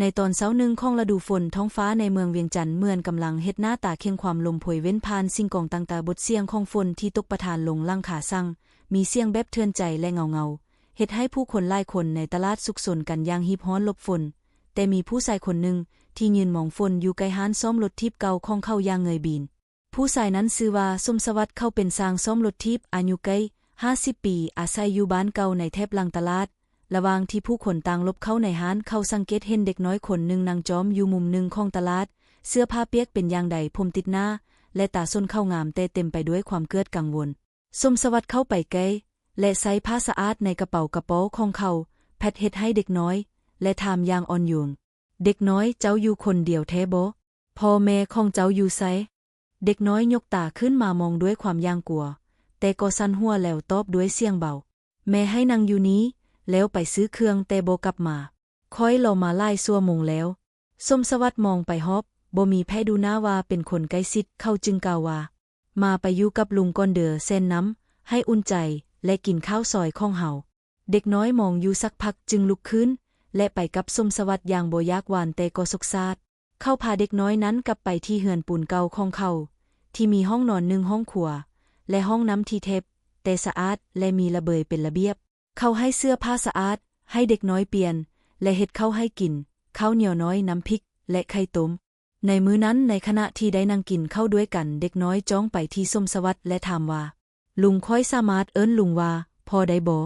ໃນຕອນເຊົ້າໜຶ່ງຂອງລະດູຝົນ, ທ້ອງຟ້າໃນເມືອງວຽງຈັນເໝືອນກຳລັງເຮັດໜ້າຕາເຄັ່ງຄວາມ, ລົມໂພຍເວັ້ນຜ່ານສິ່ງກອງຕ່າງໆ, ບົດສຽງຂອງຝົນທີ່ຕົກປະທານລົງຫຼັງຄາສັງ, ມີສຽງແບບເຖື່ອນໃຈ ແລະ ເງົາໆ ເຮັດໃຫ້ຜູ້ຄົນຫຼາຍຄົນໃນຕະຫຼາດສຸກສົນກັນຢ່າງຮີບຮ້ອນຫຼົບຝົນ. ແຕ່ມີຜູ້ຊາຍຄົນໜຶ່ງທີ່ຢືນມອງຝົນຢູ່ໃກ້ຮ້ານສ້ອມລົດຖີບເກົ່າຂອງເຂົາຢ່າງເງີຍບີນ. ຜູ້ຊາຍນັ້ນຊື່ວ່າ ສົມສະຫວັດ, ເຂົາເປັນຊ່າງສ້ອມລົດຖີບອາຍຸໃກ້ຫ້າສິບປີ, ອາໄສຢູ່ບ້ານເກົ່າໃນແຖບຫຼັງຕະຫຼາດ. ລະຫວ່າງທີ່ຜູ້ຄົນຕ່າງຫຼົບເຂົ້າໃນຮ້ານ, ເຂົາສັງເກດເຫັນເດັກນ້ອຍຄົນໜຶ່ງນັ່ງຈອມຢູ່ມຸມໜຶ່ງຂອງຕະຫຼາດ, ເສື້ອຜ້າປຽກເປັນຢ່າງໃດ, ຜົມຕິດໜ້າ ແລະ ຕາສົ້ນຂາວງາມ, ແຕ່ເຕັມໄປດ້ວຍຄວາມເກີດກັງວົນ. ສົມສະຫວັດເຂົ້າໄປໃກ້ ແລະ ໃຊ້ຜ້າສະອາດໃນກະເປົາກະປໍຂອງເຂົາ ແພັດເຮັດໃຫ້ເດັກນ້ອຍ ແລະ ຖາມຢ່າງອ່ອນໂຍນ, ເດັກນ້ອຍ, ເຈົ້າຢູ່ຄົນດຽວແທ້ບໍ? ພໍ່ແມ່ຂອງເຈົ້າຢູ່ໃສ? ເດັກນ້ອຍຍົກຕາຂຶ້ນມາມອງດ້ວຍຄວາມຢ້ານກົວ, ແຕ່ກໍສັ່ນຫົວແລ້ວຕອບດ້ວຍສຽງເບົາ, ແມ່ໃຫ້ນັ່ງຢູ່ນີ້, ແລ້ວໄປຊື້ເຄື່ອງແຕ່ບໍ່ກັບມາ. ຂ້ອຍລໍມາຫຼາຍຊົ່ວໂມງແລ້ວ. ສົມສະຫວັດມອງໄປຮອບ, ບໍ່ມີໃຜດູໜ້າວ່າເປັນຄົນໃກ້ຊິດ, ເຂົາຈຶ່ງກ່າວວ່າ, ມາໄປຢູ່ກັບລຸງກ່ອນເດີ, ແຊ່ນນ້ຳໃຫ້ອຸ່ນໃຈ ແລະ ກິນຂ້າວຊອຍຂອງເຮົາ. ເດັກນ້ອຍມອງຢູ່ສັກພັກຈຶ່ງລຸກຂຶ້ນ ແລະ ໄປກັບສົມສະຫວັດຢ່າງບໍ່ຢາກຫວານແຕ່ກໍສົກສາດ. ເຂົາພາເດັກນ້ອຍນັ້ນກັບໄປທີ່ເຮືອນປູນເກົ່າຂອງເຂົາ ທີ່ມີຫ້ອງນອນໜຶ່ງ, ຫ້ອງຄົວ ແລະ ຫ້ອງນ້ຳທີ່ແຄບແຕ່ສະອາດ ແລະ ມີລະເບີຍເປັນລະບຽບ. ເຂົາໃຫ້ເສື້ອຜ້າສະອາດໃຫ້ເດັກນ້ອຍປ່ຽນ ແລະ ເຮັດເຂົ້າໃຫ້ກິນ, ເຂົ້າໜຽວນ້ອຍ, ນ້ຳພິກ ແລະ ໄຂ່ຕົ້ມ. ໃນມື້ນັ້ນ, ໃນຂະນະທີ່ໄດ້ນັ່ງກິນເຂົ້າດ້ວຍກັນ, ເດັກນ້ອຍຈ້ອງໄປທີ່ສົມສະຫວັດ ແລະ ຖາມວ່າ, ລຸງ, ຂ້ອຍສາມາດເອີ້ນລຸງວ່າພໍ່ໄດ້ບໍ່?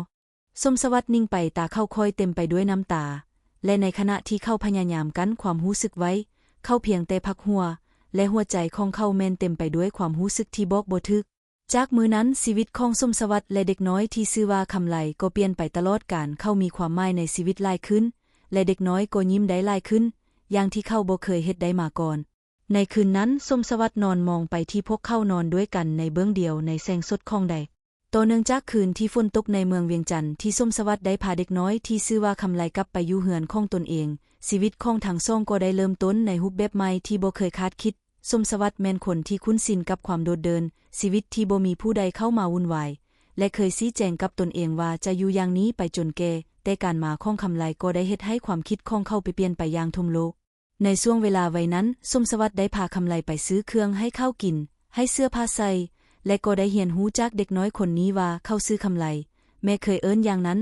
ສົມສະຫວັດນິ່ງໄປ, ຕາເຂົາຂ້ອຍເຕັມໄປດ້ວຍນ້ຳຕາ ແລະ ໃນຂະນະທີ່ເຂົາພະຍາຍາມກັ້ນຄວາມຮູ້ສຶກໄວ້, ເຂົາພຽງແຕ່ພັກຫົວ ແລະ ຫົວໃຈຂອງເຂົາແມ່ນເຕັມໄປດ້ວຍຄວາມຮູ້ສຶກທີ່ບອກບໍ່ຖືກ. ຈາກມື້ນັ້ນ, ຊີວິດຂອງສົມສະຫວັດ ແລະ ເດັກນ້ອຍທີ່ຊື່ວ່າຄຳໄລກໍປ່ຽນໄປຕະຫຼອດການ. ເຂົາມີຄວາມໝາຍໃນຊີວິດຫຼາຍຂຶ້ນ ແລະ ເດັກນ້ອຍກໍຍິ້ມໄດ້ຫຼາຍຂຶ້ນ ຢ່າງທີ່ເຂົາບໍ່ເຄີຍເຮັດໄດ້ມາກ່ອນ. ໃນຄືນນັ້ນ, ສົມສະຫວັດນອນມອງໄປທີ່ພວກເຂົານອນດ້ວຍກັນໃນເບື້ອງດຽວໃນແສງສົດຂອງແດດ. ຕໍ່ເນື່ອງຈາກຄືນທີ່ຝົນຕົກໃນເມືອງວຽງຈັນ ທີ່ສົມສະຫວັດໄດ້ພາເດັກນ້ອຍທີ່ຊື່ວ່າຄຳໄລກັບໄປຢູ່ເຮືອນຂອງຕົນເອງ, ຊີວິດຂອງທັງສອງກໍໄດ້ເລີ່ມຕົ້ນໃນຮູບແບບໃໝ່ທີ່ບໍ່ເຄີຍຄາດຄິດ. ສົມສະຫວັດແມ່ນຄົນທີ່ຄຸ້ນຊິນກັບຄວາມໂດດເດີ່ນ, ຊີວິດທີ່ບໍ່ມີຜູ້ໃດເຂົ້າມາວຸ່ນວາຍ ແລະ ເຄີຍຊີ້ແຈງກັບຕົນເອງວ່າຈະຢູ່ຢ່າງນີ້ໄປຈົນແກ່, ແຕ່ການມາຂອງຄຳໄລກໍໄດ້ເຮັດໃຫ້ຄວາມຄິດຂອງເຂົາໄປປ່ຽນໄປຢ່າງຖົ່ມໂລກ. ໃນຊ່ວງເວລາໄວນັ້ນ, ສົມສະຫວັດໄດ້ພາຄຳໄລໄປຊື້ເຄື່ອງໃຫ້ເຂົາກິນ, ໃຫ້ເສື້ອຜ້າໃສ່ ແລະ ກໍໄດ້ຮຽນຮູ້ຈາກເດັກນ້ອຍຄົນນີ້ວ່າເຂົາຊື່ຄຳໄລ. ແມ່ເຄີຍເອີ້ນຢ່າງນັ້ນ,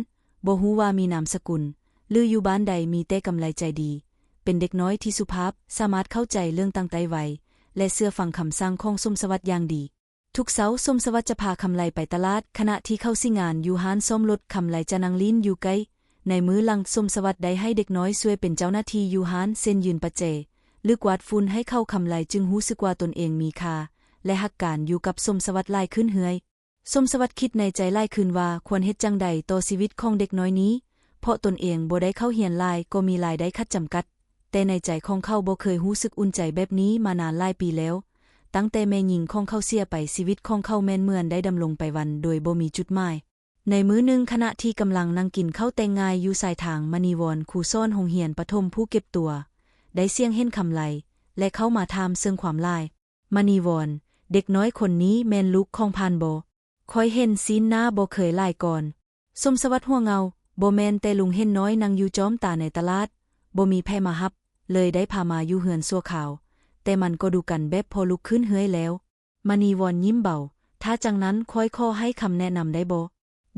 ບໍ່ຮູ້ວ່າມີນາມສະກຸນ ຫຼື ຢູ່ບ້ານໃດ, ມີແຕ່ກຳໄລໃຈດີ, ເປັນເດັກນ້ອຍທີ່ສຸພາບ, ສາມາດເຂົ້າໃຈເລື່ອງຕ່າງໆໄດ້ໄວ ແລະ ເຊື່ອຟັງຄຳສັ່ງຂອງສົມສະຫວັດຢ່າງດີ. ທຸກເຊົ້າ, ສົມສະຫວັດຈະພາຄຳໄລໄປຕະຫຼາດ. ຂະນະທີ່ເຂົາຊິງານຢູ່ຮ້ານສ້ອມລົດ, ຄຳໄລຈະນັ່ງຫຼິ້ນຢູ່ໃກ້. ໃນມື້ຫຼັງ, ສົມສະຫວັດໄດ້ໃຫ້ເດັກນ້ອຍຊ່ວຍເປັນເຈົ້າໜ້າທີ່ຢູ່ຮ້ານ, ເຊັ່ນ ຍື່ນປະແຈ ຫຼື ກວາດຝຸ່ນໃຫ້ເຂົາ. ຄຳໄລຈຶ່ງຮູ້ສຶກວ່າຕົນເອງມີຄ່າ ແລະ ຮັກການຢູ່ກັບສົມສະຫວັດຫຼາຍຂຶ້ນເລື້ອຍ. ສົມສະຫວັດຄິດໃນໃຈຫຼາຍຄືນວ່າຄວນເຮັດຈັ່ງໃດຕໍ່ຊີວິດຂອງເດັກນ້ອຍນີ້, ເພາະຕົນເອງບໍ່ໄດ້ເຂົ້າຮຽນຫຼາຍ, ກໍມີລາຍໄດ້ຂັດຈຳກັດ, ແຕ່ໃນໃຈຂອງເຂົາບໍ່ເຄີຍຮູ້ສຶກອຸ່ນໃຈແບບນີ້ມານານຫຼາຍປີແລ້ວ. ຕັ້ງແຕ່ແມ່ຍິງຂອງເຂົາເສຍໄປ, ຊີວິດຂອງເຂົາແມ່ນເໝືອນໄດ້ດຳລົງໄປວັນໂດຍບໍ່ມີຈຸດໝາຍ. ໃນມື້ໜຶ່ງ, ຂະນະທີ່ກຳລັງນັ່ງກິນເຂົ້າແຕ່ງງ່າຍຢູ່ຊາຍທາງ, ມະນີວອນ, ຄູສອນໂຮງຮຽນປະຖົມຜູ້ເກັບຕົວ, ໄດ້ສຽງເຫັນຄຳໄລ ແລະ ເຂົ້າມາຖາມເຊິ່ງຄວາມຫຼາຍ. ມະນີວອນ, ເດັກນ້ອຍຄົນນີ້ແມ່ນລູກຂອງທ່ານບໍ? ຂ້ອຍເຫັນຊີ້ນໜ້າບໍ່ເຄີຍຫຼາຍກ່ອນ. ສົມສະຫວັດຫົວເງົາ, ບໍ່ແມ່ນ, ແຕ່ລຸງເຫັນນ້ອຍນັ່ງຢູ່ຈ້ອມຕາໃນຕະຫຼາດ, ບໍ່ມີໃຜມາຮັບ, ເລີຍໄດ້ພາມາຢູ່ເຮືອນຊົ່ວຄາວ, ແຕ່ມັນກໍດູກັນແບບພໍ່ລູກຂຶ້ນເລື້ອຍແລ້ວ. ມະນີວອນຍິ້ມເບົາ, ຖ້າຈັ່ງນັ້ນ, ຂ້ອຍຂໍໃຫ້ຄຳແນະນຳໄດ້ບໍ່?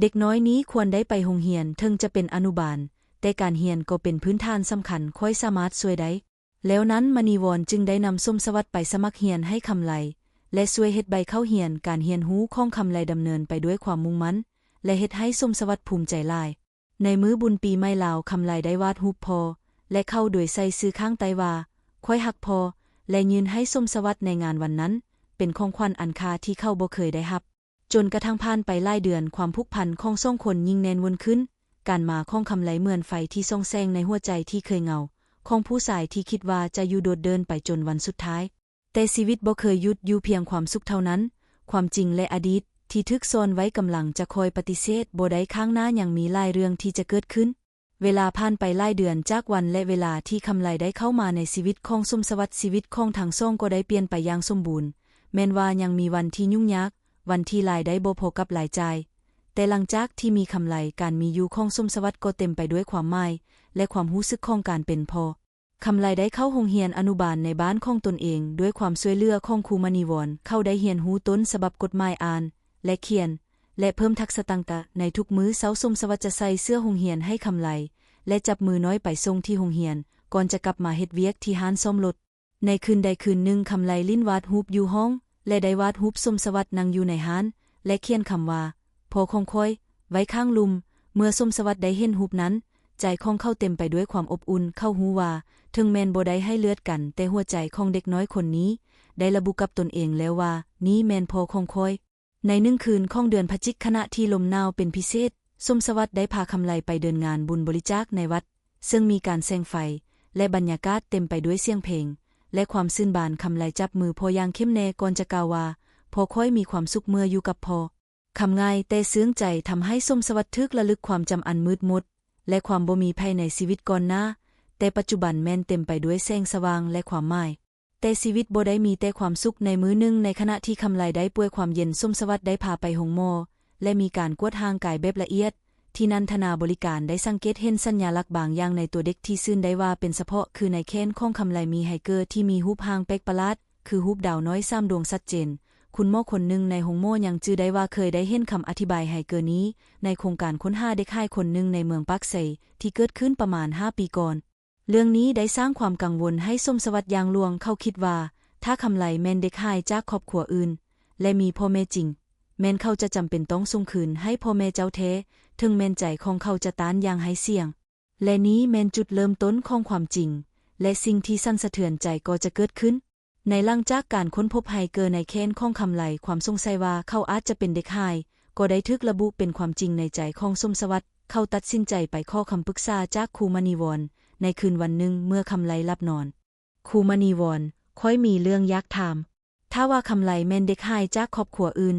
ເດັກນ້ອຍນີ້ຄວນໄດ້ໄປໂຮງຮຽນ, ເຖິງຈະເປັນອະນຸບານ, ແຕ່ການຮຽນກໍເປັນພື້ນຖານສຳຄັນ, ຂ້ອຍສາມາດຊ່ວຍໄດ້. ແລ້ວນັ້ນມະນີວອນຈຶ່ງໄດ້ນຳສົມສະຫວັດໄປສະໝັກຮຽນໃຫ້ຄຳໄລ ແລະ ຊ່ວຍເຮັດໃບເຂົ້າຮຽນ. ການຮຽນຮູ້ຂອງຄຳໄລດຳເນີນໄປດ້ວຍຄວາມມຸ່ງໝັ້ນ ແລະ ເຮັດໃຫ້ສົມສະຫວັດພູມໃຈຫຼາຍ. ໃນມື້ບຸນປີໃໝ່ລາວ, ຄຳໄລໄດ້ວາດຮູບພໍ່ ແລະ ເຂົາໂດຍໃສ່ຊື່ຂ້າງໃຕ້ວ່າ ຂ້ອຍຮັກພໍ່ ແລະ ຍື່ນໃຫ້ສົມສະຫວັດໃນງານວັນນັ້ນ ເປັນຂອງຂວັນອັນຄ່າທີ່ເຂົາບໍ່ເຄີຍໄດ້ຮັບ. ຈົນກະທັ່ງຜ່ານໄປຫຼາຍເດືອນ, ຄວາມຜູກພັນຂອງສອງຄົນຍິ່ງແໜ້ນແຟ້ນຂຶ້ນ. ການມາຂອງຄຳໄລເໝືອນໄຟທີ່ສ່ອງແສງໃນຫົວໃຈທີ່ເຄີຍເຫງົາຂອງຜູ້ຊາຍທີ່ຄິດວ່າຈະຢູ່ໂດດເດີ່ນໄປຈົນວັນສຸດທ້າຍ. ແຕ່ຊີວິດບໍ່ເຄີຍຢຸດຢູ່ພຽງຄວາມສຸກເທົ່ານັ້ນ. ຄວາມຈິງ ແລະ ອະດີດທີ່ຖືກສ້ອນໄວ້ກຳລັງຈະຄອຍປະຕິເສດບໍ່ໄດ້. ຂ້າງໜ້າຍັງມີຫຼາຍເລື່ອງທີ່ຈະເກີດຂຶ້ນ. ເວລາຜ່ານໄປຫຼາຍເດືອນຈາກວັນ ແລະ ເວລາທີ່ຄຳໄລໄດ້ເຂົ້າມາໃນຊີວິດຂອງສົມສະຫວັດ, ຊີວິດຂອງທັງສອງກໍໄດ້ປ່ຽນໄປຢ່າງສົມບູນ. ແມ່ນວ່າຍັງມີວັນທີ່ຫຍຸ້ງຍາກ, ວັນທີ່ລາຍໄດ້ບໍ່ພໍກັບລາຍຈ່າຍ, ແຕ່ຫຼັງຈາກທີ່ມີຄຳໄລ, ການມີຢູ່ຂອງສົມສະຫວັດກໍເຕັມໄປດ້ວຍຄວາມໝາຍ ແລະ ຄວາມຮູ້ສຶກຂອງການເປັນພໍ່. ຄຳໄລໄດ້ເຂົ້າໂຮງຮຽນອະນຸບານໃນບ້ານຂອງຕົນເອງ. ດ້ວຍຄວາມຊ່ວຍເຫຼືອຂອງຄູມະນີວອນ, ເຂົາໄດ້ຮຽນຮູ້ຕົ້ນສະບັບກົດໝາຍອ່ານ ແລະ ຂຽນ ແລະ ເພີ່ມທັກສະຕ່າງໆ. ໃນທຸກມື້ເຊົ້າ, ສົມສະຫວັດຈະໃສ່ເສື້ອໂຮງຮຽນໃຫ້ຄຳໄລ ແລະ ຈັບມືນ້ອຍໄປສົ່ງທີ່ໂຮງຮຽນ, ກ່ອນຈະກັບມາເຮັດວຽກທີ່ຮ້ານສ້ອມລົດ. ໃນຄືນໃດຄືນໜຶ່ງ, ຄຳໄລຫຼິ້ນວາດຮູບຢູ່ຫ້ອງ ແລະ ໄດ້ວາດຮູບສົມສະຫວັດນັ່ງຢູ່ໃນຮ້ານ ແລະ ຂຽນຄຳວ່າ ພໍ່ຂອງຂ້ອຍ ໄວ້ຂ້າງລຸ່ມ. ເມື່ອສົມສະຫວັດໄດ້ເຫັນຮູບນັ້ນ, ໃຈຂອງເຂົາເຕັມໄປດ້ວຍຄວາມອົບອຸ່ນ. ເຂົາຮູ້ວ່າ ເຖິງແມ່ນບໍ່ໄດ້ໃຫ້ເລືອດກັນ, ແຕ່ຫົວໃຈຂອງເດັກນ້ອຍຄົນນີ້ໄດ້ລະບຸກັບຕົນເອງແລ້ວວ່າ ນີ້ແມ່ນພໍ່ຂອງຂ້ອຍ. ໃນໜຶ່ງຄືນຂອງເດືອນພະຈິກ, ຂະນະທີ່ລົມໜາວເປັນພິເສດ, ສົມສະຫວັດໄດ້ພາຄຳໄລໄປເດີນງານບຸນບໍລິຈາກໃນວັດ, ເຊິ່ງມີການແສງໄຟ ແລະ ບັນຍາກາດເຕັມໄປດ້ວຍສຽງເພງ ແລະ ຄວາມຊື່ນບານ. ຄຳໄລຈັບມືພໍ່ຢ່າງເຂັ້ມແນ່ ກ່ອນຈະກ່າວວ່າ, ພໍ່ຂ້ອຍມີຄວາມສຸກເມື່ອຢູ່ກັບພໍ່. ຄຳງ່າຍແຕ່ເຊື່ອງໃຈ ທຳໃຫ້ສົມສະຫວັດຖືກລະລຶກຄວາມຈຳອັນມືດມົດ ແລະ ຄວາມບໍ່ມີໃຜໃນຊີວິດກ່ອນໜ້າ, ແຕ່ປັດຈຸບັນແມ່ນເຕັມໄປດ້ວຍແສງສະຫວ່າງ ແລະ ຄວາມໝາຍ. ແຕ່ຊີວິດບໍ່ໄດ້ມີແຕ່ຄວາມສຸກ. ໃນມື້ໜຶ່ງ, ໃນຂະນະທີ່ຄຳໄລໄດ້ປ່ວຍຄວາມເຢັນ, ສົມສະຫວັດໄດ້ພາໄປໂຮງໝໍ ແລະ ມີການກວດຮ່າງກາຍແບບລະອຽດ. ທີ່ນັ້ນ, ທະນາບໍລິການໄດ້ສັງເກດເຫັນສັນຍາລັກບາງຢ່າງໃນຕົວເດັກທີ່ຊື່ນໄດ້ວ່າເປັນສະເພາະ, ຄືໃນແຂນຂອງຄຳໄລມີໄຮເກີທີ່ມີຮູບຮ່າງແປກປະຫຼາດ, ຄືຮູບດາວນ້ອຍສາມດວງຊັດເຈນ. ຄຸນໝໍຄົນໜຶ່ງໃນໂຮງໝໍຍັງຈື່ໄດ້ວ່າເຄີຍໄດ້ເຫັນຄຳອະທິບາຍໄຮເກີນີ້ໃນໂຄງການຄົ້ນຫາເດັກຫາຍຄົນໜຶ່ງໃນເມືອງປາກໄຊ ທີ່ເກີດຂຶ້ນປະມານຫ້າປີກ່ອນ. ເລື່ອງນີ້ໄດ້ສ້າງຄວາມກັງວົນໃຫ້ສົມສະຫວັດຢ່າງຫຼວງ. ເຂົາຄິດວ່າ ຖ້າຄຳໄລແມ່ນເດັກຫາຍຈາກຄອບຄົວອື່ນ ແລະ ມີພໍ່ແມ່ຈິງ, ແມ່ນເຂົາຈະຈຳເປັນຕ້ອງສົ່ງຄືນໃຫ້ພໍ່ແມ່ເຈົ້າແທ້, ເຖິງແມ່ນໃຈຂອງເຂົາຈະຕ້ານຢ່າງໄຮ້ສຽງ. ແລະ ນີ້ແມ່ນຈຸດເລີ່ມຕົ້ນຂອງຄວາມຈິງ, ແລະ ສິ່ງທີ່ສັ່ນສະເທືອນໃຈກໍຈະເກີດຂຶ້ນ. ໃນຫຼັງຈາກການຄົ້ນພົບໄຮເກີໃນແຂນຂອງຄຳໄລ, ຄວາມສົງໄສວ່າເຂົາອາດຈະເປັນເດັກຫາຍ ກໍໄດ້ຖືກລະບຸເປັນຄວາມຈິງໃນໃຈຂອງສົມສະຫວັດ. ເຂົາຕັດສິນໃຈໄປຂໍຄຳປຶກສາຈາກຄູມະນີວອນ. ໃນຄືນວັນໜຶ່ງເມື່ອຄຳໄລຫຼັບນອນ, ຄູມະນີວອນ, ຂ້ອຍມີເລື່ອງຢາກຖາມ. ຖ້າວ່າຄຳໄລແມ່ນເດັກຫາຍຈາກຄອບຄົວອື່ນ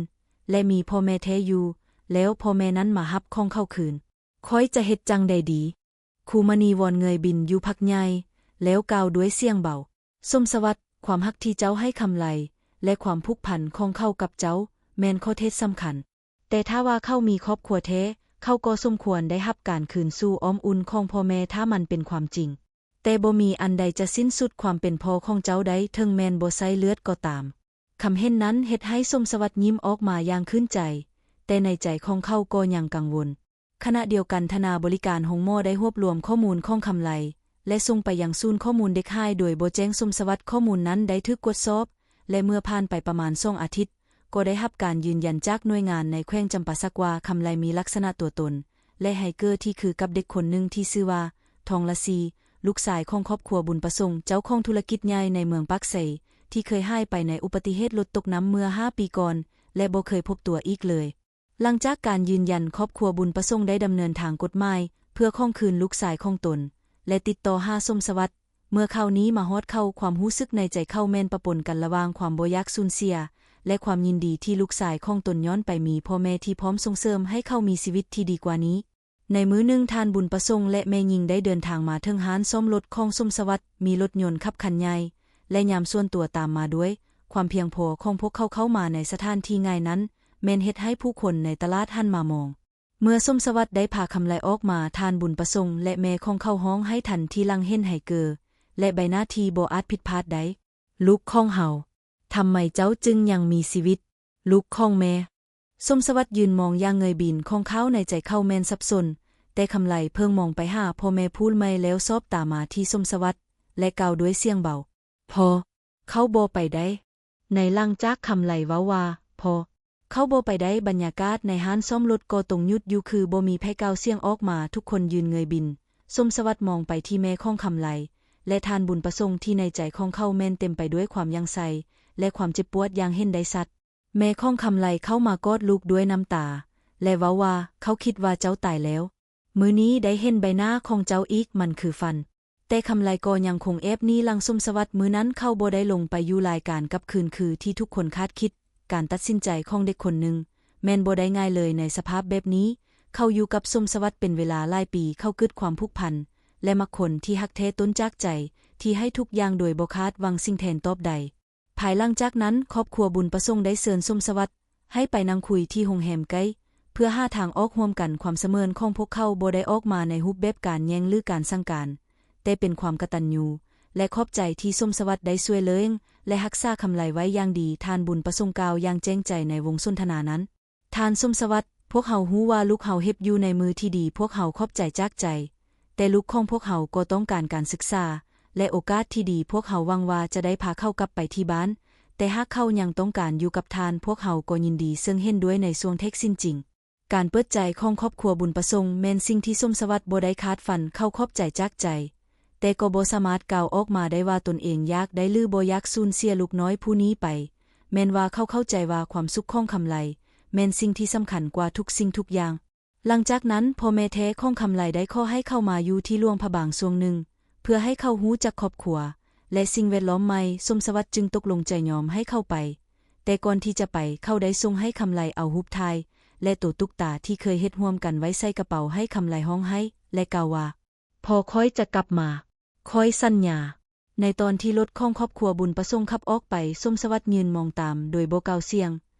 ແລະ ມີພໍ່ແມ່ແທ້ຢູ່, ແລ້ວພໍ່ແມ່ນັ້ນມາຮັບຂອງເຂົາຄືນ, ຂ້ອຍຈະເຮັດຈັ່ງໃດດີ? ຄູມະນີວອນເງີຍບິນຢູ່ພັກໃຫຍ່ ແລ້ວກ່າວດ້ວຍສຽງເບົາ, ສົມສະຫວັດ, ຄວາມຮັກທີ່ເຈົ້າໃຫ້ຄຳໄລ ແລະ ຄວາມຜູກພັນຂອງເຂົາກັບເຈົ້າ ແມ່ນຂໍ້ເທັດສຳຄັນ. ແຕ່ຖ້າວ່າເຂົາມີຄອບຄົວແທ້, ເຂົາກໍສົມຄວນໄດ້ຮັບການຄືນສູ່ອ້ອມອຸ່ນຂອງພໍ່ແມ່ ຖ້າມັນເປັນຄວາມຈິງ. ແຕ່ບໍ່ມີອັນໃດຈະສິ້ນສຸດຄວາມເປັນພໍ່ຂອງເຈົ້າໄດ້, ເຖິງແມ່ນບໍ່ໃຊ້ເລືອດກໍຕາມ. ຄຳເຫັນນັ້ນເຮັດໃຫ້ສົມສະຫວັດຍິ້ມອອກມາຢ່າງຊື່ນໃຈ, ແຕ່ໃນໃຈຂອງເຂົາກໍຍັງກັງວົນ. ຂະນະດຽວກັນ, ທະນາບໍລິການໂຮງໝໍໄດ້ຮວບລວມຂໍ້ມູນຂອງຄຳໄລ ແລະ ສົ່ງໄປຍັງສູນຂໍ້ມູນເດັກຫາຍໂດຍບໍ່ແຈ້ງສົມສະຫວັດ. ຂໍ້ມູນນັ້ນໄດ້ຖືກກວດສອບ ແລະ ເມື່ອຜ່ານໄປປະມານສອງອາທິດ, ກໍໄດ້ຮັບການຢືນຢັນຈາກໜ່ວຍງານໃນແຂວງຈຳປາສັກວ່າ ຄຳໄລມີລັກສະນະຕົວຕົນ ແລະ ໄຮເກີທີ່ຄືກັບເດັກຄົນໜຶ່ງທີ່ຊື່ວ່າ ທອງລະຊີ, ລູກຊາຍຂອງຄອບຄົວບຸນປະສົງ, ເຈົ້າຂອງທຸລະກິດໃຫຍ່ໃນເມືອງປາກໄຊ, ທີ່ເຄີຍຫາຍໄປໃນອຸປະຕິເຫດລົດຕົກນ້ຳເມື່ອຫ້າປີກ່ອນ ແລະ ບໍ່ເຄີຍພົບຕົວອີກເລີຍ. ຫຼັງຈາກການຢືນຢັນ, ຄອບຄົວບຸນປະສົງໄດ້ດຳເນີນທາງກົດໝາຍເພື່ອຂອງຄືນລູກຊາຍຂອງຕົນ ແລະ ຕິດຕໍ່ຫາສົມສະຫວັດ. ເມື່ອຂ່າວນີ້ມາຮອດເຂົາ, ຄວາມຮູ້ສຶກໃນໃຈເຂົາແມ່ນປະປົນກັນລະຫວ່າງຄວາມບໍ່ຢາກສູນເສຍ ແລະ ຄວາມຍິນດີທີ່ລູກຊາຍຂອງຕົນຍ້ອນໄປມີພໍ່ແມ່ທີ່ພ້ອມສົ່ງເສີມໃຫ້ເຂົາມີຊີວິດທີ່ດີກວ່ານີ້. ໃນມື້ໜຶ່ງ, ທ່ານບຸນປະສົງ ແລະ ແມ່ຍິງໄດ້ເດີນທາງມາເຖິງຮ້ານສ້ອມລົດຂອງສົມສະຫວັດ. ມີລົດຍົນຂັບຄັນໃຫຍ່ ແລະ ຍາມສ່ວນຕົວຕາມມາດ້ວຍ. ຄວາມພຽງພໍຂອງພວກເຂົາເຂົ້າມາໃນສະຖານທີ່ງ່າຍນັ້ນ ແມ່ນເຮັດໃຫ້ຜູ້ຄົນໃນຕະຫຼາດຫັນມາມອງ. ເມື່ອສົມສະຫວັດໄດ້ພາຄຳໄລອອກມາ, ທ່ານບຸນປະສົງ ແລະ ແມ່ຂອງເຂົາຮ້ອງໄຫ້ທັນທີຫຼັງເຫັນໄຮເກີ ແລະ ໃບໜ້າທີ່ບໍ່ອາດຜິດພາດໄດ້. ລູກຂອງເຮົາ, ທຳໄມເຈົ້າຈຶ່ງຍັງມີຊີວິດ? ລູກຂອງແມ່. ສົມສະຫວັດຢືນມອງຢ່າງເງີຍບິນ, ຂອງເຂົາໃນໃຈເຂົາແມ່ນສັບສົນ, ແຕ່ຄຳໄລເພິ່ງມອງໄປຫາພໍ່ແມ່ຜູ້ໃໝ່ ແລ້ວສອບຕາມາທີ່ສົມສະຫວັດ ແລະ ກ່າວດ້ວຍສຽງເບົາ, ພໍ່. ເຂົາບໍ່ໄປໄດ້. ໃນຫຼັງຈາກຄຳໄລເວົ້າວ່າ ພໍ່ ເຂົາບໍ່ໄປໄດ້, ບັນຍາກາດໃນຮ້ານສ້ອມລົດກໍຕົງຢຸດຢູ່, ຄືບໍ່ມີໃຜກ່າວສຽງອອກມາ. ທຸກຄົນຢືນເງີຍບິນ. ສົມສະຫວັດມອງໄປທີ່ແມ່ຂອງຄຳໄລ ແລະ ທ່ານບຸນປະສົງ ທີ່ໃນໃຈຂອງເຂົາແມ່ນເຕັມໄປດ້ວຍຄວາມຫຍັງໄຊ ແລະ ຄວາມເຈັບປວດຢ່າງເຫັນໄດ້ຊັດ. ແມ່ຂອງຄຳໄລເຂົ້າມາກອດລູກດ້ວຍນ້ຳຕາ ແລະ ເວົ້າວ່າ ເຂົາຄິດວ່າເຈົ້າຕາຍແລ້ວ. ມື້ນີ້ໄດ້ເຫັນໃບໜ້າຂອງເຈົ້າອີກ, ມັນຄືຝັນ. ແຕ່ຄຳໄລກໍຍັງຄົງແອບໜີຫຼັງສົມສະຫວັດ. ມື້ນັ້ນເຂົາບໍ່ໄດ້ລົງໄປຢູ່ລາຍການກັບຄືນຄືທີ່ທຸກຄົນຄາດຄິດ. ການຕັດສິນໃຈຂອງເດັກຄົນໜຶ່ງແມ່ນບໍ່ໄດ້ງ່າຍເລີຍໃນສະພາບແບບນີ້. ເຂົາຢູ່ກັບສົມສະຫວັດເປັນເວລາຫຼາຍປີ, ເຂົາເກີດຄວາມຜູກພັນ ແລະ ມັກຄົນທີ່ຮັກແທ້ຕົ້ນຈາກໃຈ, ທີ່ໃຫ້ທຸກຢ່າງໂດຍບໍ່ຄາດຫວັງສິ່ງແທນຕອບໃດ. ພາຍຫຼັງຈາກນັ້ນ, ຄອບຄົວບຸນປະສົງໄດ້ເຊີນສົມສະຫວັດໃຫ້ໄປນັ່ງຄຸຍທີ່ໂຮງແຮມໃກ້ ເພື່ອຫາທາງອອກຮ່ວມກັນ. ຄວາມສະເໝີນຂອງພວກເຂົາບໍ່ໄດ້ອອກມາໃນຮູບແບບການແຍ່ງ ຫຼື ການສັ່ງການ, ແຕ່ເປັນຄວາມກະຕັນຍູ ແລະ ຂອບໃຈທີ່ສົມສະຫວັດໄດ້ຊ່ວຍເລີ້ງ ແລະ ຮັກສາຄຳໄລໄວ້ຢ່າງດີ, ທ່ານບຸນປະສົງກ່າວຢ່າງແຈ້ງໃຈໃນວົງສົນທະນານັ້ນ. ທ່ານສົມສະຫວັດ, ພວກເຮົາຮູ້ວ່າລູກເຮົາເຮັບຢູ່ໃນມືທີ່ດີ, ພວກເຮົາຂອບໃຈຈາກໃຈ, ແຕ່ລູກຂອງພວກເຮົາກໍຕ້ອງການການສຶກສາ ແລະ ໂອກາດທີ່ດີ, ພວກເຮົາຫວັງວ່າຈະໄດ້ພາເຂົາກັບໄປທີ່ບ້ານ, ແຕ່ຫາກເຂົາຍັງຕ້ອງການຢູ່ກັບທ່ານ, ພວກເຮົາກໍຍິນດີເຊິ່ງເຫັນດ້ວຍໃນຊ່ວງແທກສິນຈິງ. ການເປີດໃຈຂອງຄອບຄົວບຸນປະສົງແມ່ນສິ່ງທີ່ສົມສະຫວັດບໍ່ໄດ້ຄາດຝັນ, ເຂົາຂອບໃຈຈາກໃຈ, ແຕ່ກໍບໍ່ສາມາດກ່າວອອກມາໄດ້ວ່າຕົນເອງຢາກໄດ້ ຫຼື ບໍ່ຢາກສູນເສຍລູກນ້ອຍຜູ້ນີ້ໄປ, ແມ່ນວ່າເຂົາເຂົ້າໃຈວ່າຄວາມສຸກຂອງຄຳໄລແມ່ນສິ່ງທີ່ສຳຄັນກວ່າທຸກສິ່ງທຸກຢ່າງ. ຫຼັງຈາກນັ້ນ, ພໍ່ແມ່ແທ້ຂອງຄຳໄລໄດ້ຂໍໃຫ້ເຂົາມາຢູ່ທີ່ຫຼວງພະບາງຊ່ວງໜຶ່ງ, ເພື່ອໃຫ້ເຂົາຮູ້ຈັກຄອບຄົວ ແລະ ສິ່ງແວດລ້ອມໃໝ່, ສົມສະຫວັດຈຶ່ງຕົກລົງໃຈຍອມໃຫ້ເຂົາໄປ. ແຕ່ກ່ອນທີ່ຈະໄປ, ເຂົາໄດ້ສົ່ງໃຫ້ຄຳໄລເອົາຮູບຖ່າຍ ແລະ ໂຕຕຸກຕາທີ່ເຄີຍເຮັດຮ່ວມກັນໄວ້ໃສ່ກະເປົາໃຫ້ຄຳໄລຮ້ອງໄຫ້ ແລະ ກ່າວວ່າ, ພໍ່ຂ້ອຍຈະກັບມາ. ຂ້ອຍສັນຍາ. ໃນຕອນທີ່ລົດຂອງຄອບຄົວບຸນປະສົງຂັບອອກໄປ, ສົມສະຫວັດຢືນມອງຕາມໂດຍບໍ່ກ່າວສຽງ,